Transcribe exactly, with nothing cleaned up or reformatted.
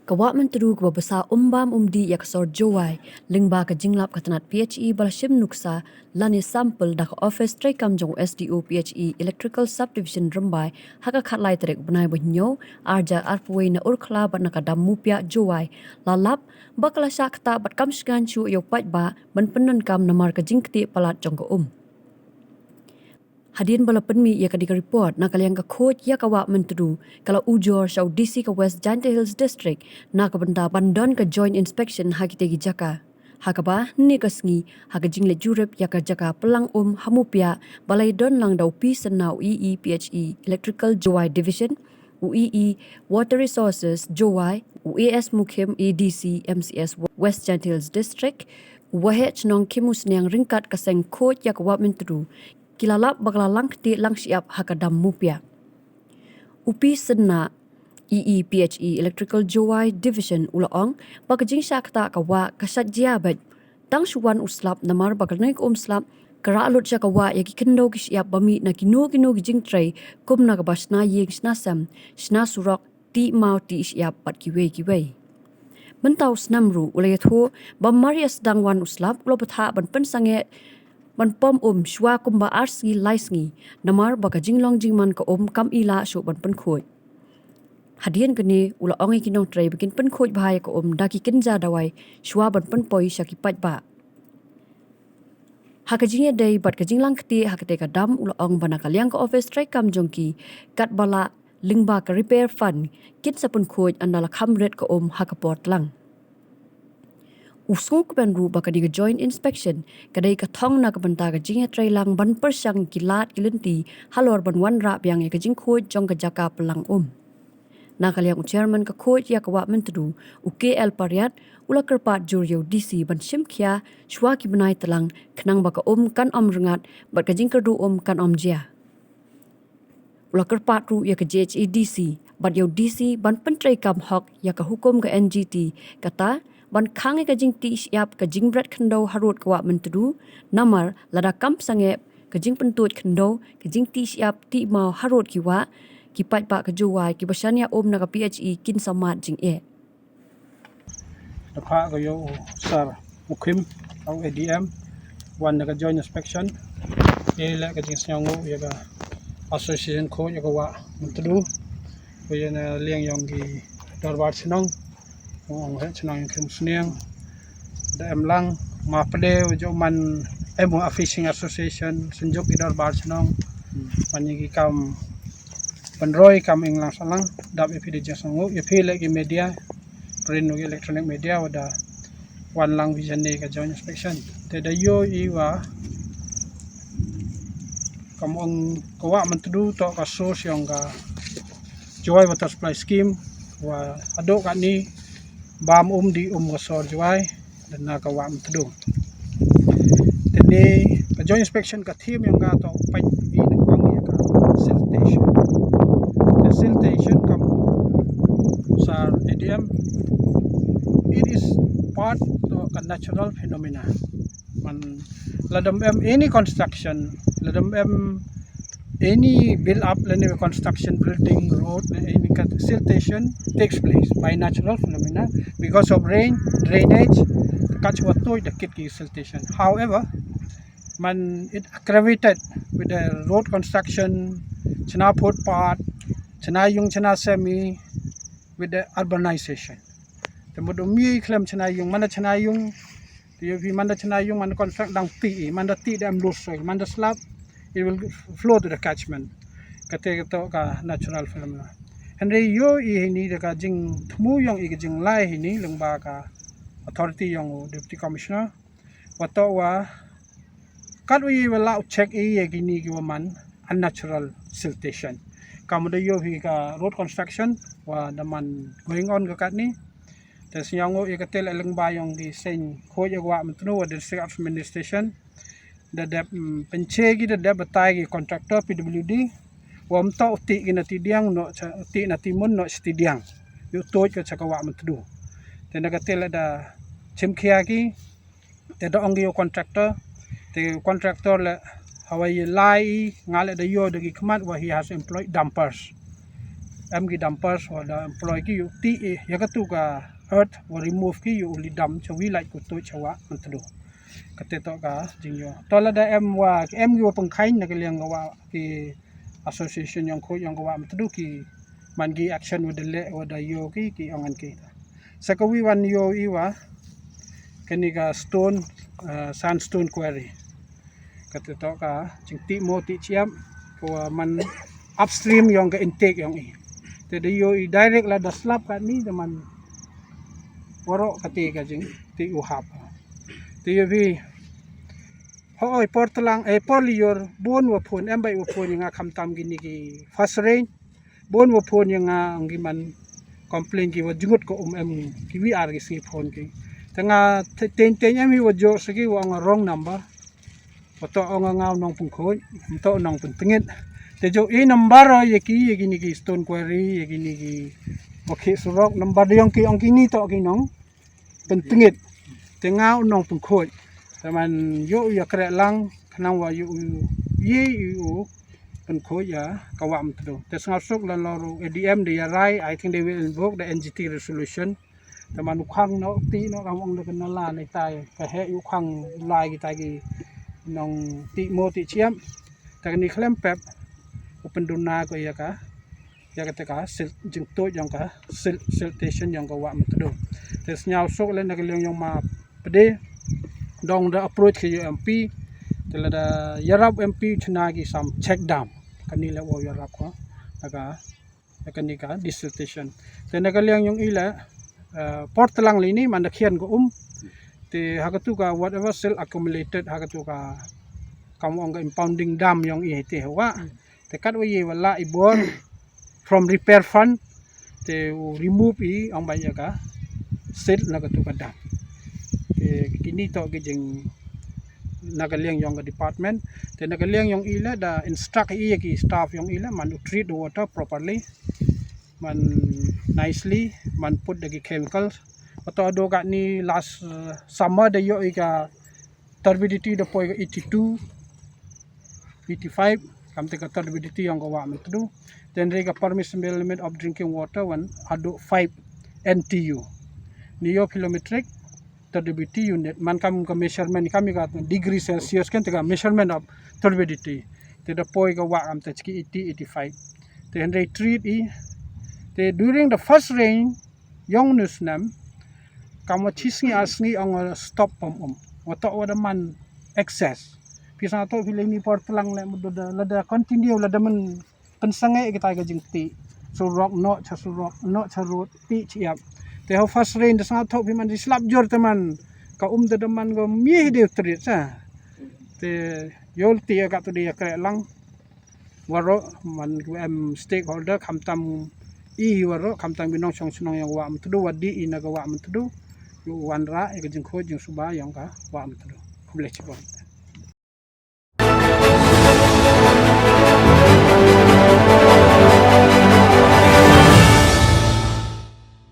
Ka Wah Myntdu kaba bsa um bam um dih ïa ka sor Jowai lyngba ka jinglap ka tnat P H E ba la shim nuksa lane sample da ka office treikam jong u S D O P H E Electrical Subdivision Rymbai ha ka khatlai tarik u bnai ba hynñiew arhajar arphew wei na Urkhla bad na ka dam Mupiah Jowai la lap ba ka la shah ktah bad kam shngaiñ shuh ïa u paidbah ban pyndonkam namar ka jingktieh palat jong ka um. Hadien ba la pynmih ïa kane ka report na ka liang ka khuid ïa ka Wah Myntdu ka la ujor sha u D C ka West Jaintia Hills District na ka bynta ban don ka joint inspection ha kitei ki jaka. Ha kaba hynne ka sngi ha ka jingleit jurip ïa ka jaka pyllang um ha Mupiah ba la ïadon lang da u P Synna u E E P H E Electrical Jowai Division, u E E Water Resources Jowai, u A S Mukhim A D C M C S West Jaintia Hills District, u Waheh Chnong Khimusniang ryngkat ka seng khuid ïa ka Wah Myntdu ki la lap ba ka la lang ktieh lang shyiap ha ka dam Mupiah. U P Synna, E E P H E Electrical Jowai Division u la ong ba ka jingshah ktah ka wah ka shait jia beit. Tang shu wan u slap namar ba kane ka um slap ka rah lut sha ka wah ïa ki khyndew ki shyiap ba mih na kino kino ki jingtrei kum na kaba shna ïing shna sem, shna surok, tih maw tih shyiap bad kiwei kiwei. Mynta u snem ruh u la ïathuh ba mar ïa sdang wan u slap u la bthah ban pynsangeh ban pom um shuwa kumba ar sngi lai sngi namar ba ka jinglong jingman ka um kam i lah shuh ban pynkhuid. Hadien kane u la ong ïa ki nongtrei ba kin pynkhuid bha ïa ka um da ki kynja dawai shuwa ban pynpoi sha ki paidbah. Ha ka jingïadei bad ka jinglang ktieh ha katei ka dam u la ong ba na ka liang ka office treikam jong ki katba lah lyngba ka repair fund kin sa pynkhuid ynda la kham rit ka um ha ka por tlang. U sngewkmen ruh ba kane ka joint inspection ka dei ka thong na ka bynta ka jingïatreilang ban pyrshang ki lad ki lynti halor ban wanrah biang ïa ka jingkhuid jong ka jaka pyllang um. Na ka liang u chairman ka khuid ïa ka Wah Myntdu, u K L Pariat, u la kyrpad jur ïa u D C ban shim khia shuwa ki bnai tlang khnang ba ka um kan ym rngat bad ka jingkyrduh um kan ym jia. U la kyrpad ruh ïa ka J H A D C bad ïa u D C ban pyntreikam hok ïa ka hukum ka N G T kata ban khang ïa ka jingtih shyiap ka jingbret khyndew harud ka Wah Myntdu namar lada kam sangeh ka jingpyntuid khyndew ka jingtih shyiap tih maw harud ki wah ki paidbah ka Jowai kiba shaniah um na ka P H E kin sa mad jingeh. Da phah ka ïa u Sir Mukhim, u A D M, wan da ka joint inspection. Ïa leh ka jingsngewnguh ïa ka association khuid ïa ka Wah Myntdu. Ko ïa na liang yong ki dorbar chnong. Ong he chnong yong Khimusniang. Da em lang ma pde u jo man em a fishing association synjuk ki dorbar chnong. Man ïa ki kam pynroi kam ing lang salang dap ïa phi da jingsngewnguh ïa phi leh ki media. Print u electronic media wa da wan lang vision ne ka joint inspection. Te da ïoh i wa kam ong ka Wah Myntdu to ka source yong ka Jowai Water Supply Scheme wa adok ka ni bam um di um ka sor Jowai dan na ka Wah Myntdu. Te ne ka joint inspection ka theme yong ka to pait i nang kong ïa ka siltation. The siltation kam Sir A D M, it is part to ka natural phenomena. Man ladam em any construction, ladam em any build up, any construction building, road, any siltation takes place by natural phenomena because of rain, drainage, kachwa toy the kit ki siltation. However, man it aggravated with the road construction, chna footpath, chna yung chna semi, with the urbanization. Te mudum mi khlem chna yung, mana chna yung, te ïa phi manda chna yung, manda construct dang ti, manda ti dam lusoi, manda slap, it will flow to the catchment. Kate kato ka natural phenomena. Hynrei ïoh i hini da ka jingthmu yong i ka jinglai hini lyngba ka authority yong u Deputy Commissioner. Wa to wa kat wa i wa la u check i ïa kini ki wa man unnatural siltation. Kam da ïoh hi ka road construction wa da man going on ka kat ni. Te sñiaw ngo ïa ka tel lyngba yong ki seng khuid ïa ka Wah Myntdu wa District Administration. Da dep, mm, pynche ki da dep batai ki contractor P W D. Wa mto uti ki na ti diang no cha uti na ti mun no cha ti diang. Yu tuid ka cha ka Wah Myntdu. Te na ka tel da chim khia ki. Te da ong ki yu contractor. Te contractor le hawa i lai i nga le da yo da ki khmat wa he has employed dumpers. em ki dumpers wa da employ ki ïoh tih ïa katu ka earth wa remove ki ïoh u leit dump cha wi lait ku tuid cha wah Myntdu. Kata toh ka jingïoh. To lada em wa em ki wa pynkheiñ na ka liang ka wah ki association yong khuid yong ka wah Myntdu ki man ki action wa da leh wa da ïoh ki ki ong ngan ki. Sa ka wi wan ïoh i wa kani ka stone, uh, sandstone quarry. Kata toh ka jingtih mo tih chiap ka wa man upstream yong ka intake yong i. Te da ïoh i direct lada slap katni da man waroh kata ka jingtih u hap. Te ïoh phi hooid por tlang eh por lyiur bun wa phone em bad wa phone ïa nga khamtam kini ki first range. Bun wa phone ïa nga ong ki man complain ki wa jngut ka um em ki wi ar ki sngi phone ki. Te nga teng teng em hi wa jooh sa ki wa ong wrong number. Wa toh ong nga u nongpynkhuid, um toh u nongpyntngit. Te jooh i number ïa ki ïa kini ki stone quarry ïa kini ki wa khih surok number da ïong ki ong kini toh ki nong pyntngit. Te nga u nongpynkhuid. Te man ïoh u ïa kreh lang khnang wa ïoh u ïa u pynkhuid ïa ka wah Myntdu. Te sngewsuk la lor u A D M da ïa rai, I think they will invoke the N G T resolution. Te man u khang noh tih noh kam ong da ka nala ne tai ka heh u khang lai kita ki nongtih mo tih chiap. Te kani khlem pep u pynduna ko ïa ka ïa kata ka sil jingtuid yong ka sil siltation yong ka wah Myntdu. Te sngewsuk le na ka liang yong ma pde dong da approach ka U M P. Te lada ïarap M P chna ki sam check dam kani le wa ïarap ko na ka na kani ka desiltation. Te na ka liang yong i le, uh, por tlang le ni man da khian ko um. Te ha katu ka whatever silt accumulated ha katu ka kam ong ka impounding dam yong i te wa. Te kat wa ye wa la i bor from repair fund te u remove i ong ba ïa ka silt na katu ka dam. Te kini toh ki jing na ka liang yong ka department. Te na ka liang yong i le da instruct i ïa ki staff yong i le man u treat the water properly, man nicely, man put da ki chemicals. Wa toh do katni last, uh, summer da ïoh i ka turbidity da poi ka eighty two, eighty five, kam te ka turbidity yong ka wah Myntdu. Then re ka permissible limit of drinking water wan adu five N T U. Ni ïoh philometric turbidity unit man kam ka measurement kam ka degree Celsius kan te ka measurement of turbidity. Te da poi ka wah kam te chiki eighty, eighty five. Te hynrei treat i te during the first rain yong nu snem kam wa chi sngi ar sngi ong stop pom um. Wa toh wa da man excess. Phi sa toh phi le ni por tlang le mudu da lada continue lada man pynsangeh kita ka jingtih. Surok noh cha surok noh cha road tih chiap. Te ha first rain da sngewthuh phi man di slap jur te man ka um da da man ka mih de treat sa. Te ïoh tih ka tu de ïa kreh lang. Waroh man ki em stakeholder khamtam i waroh khamtam ki nongshong shnong yong wah Myntdu wa di i na ka wah Myntdu. Ïoh wanrah ïa ka jingkhuid jingsuba yong ka wah Myntdu. Khublei chibun.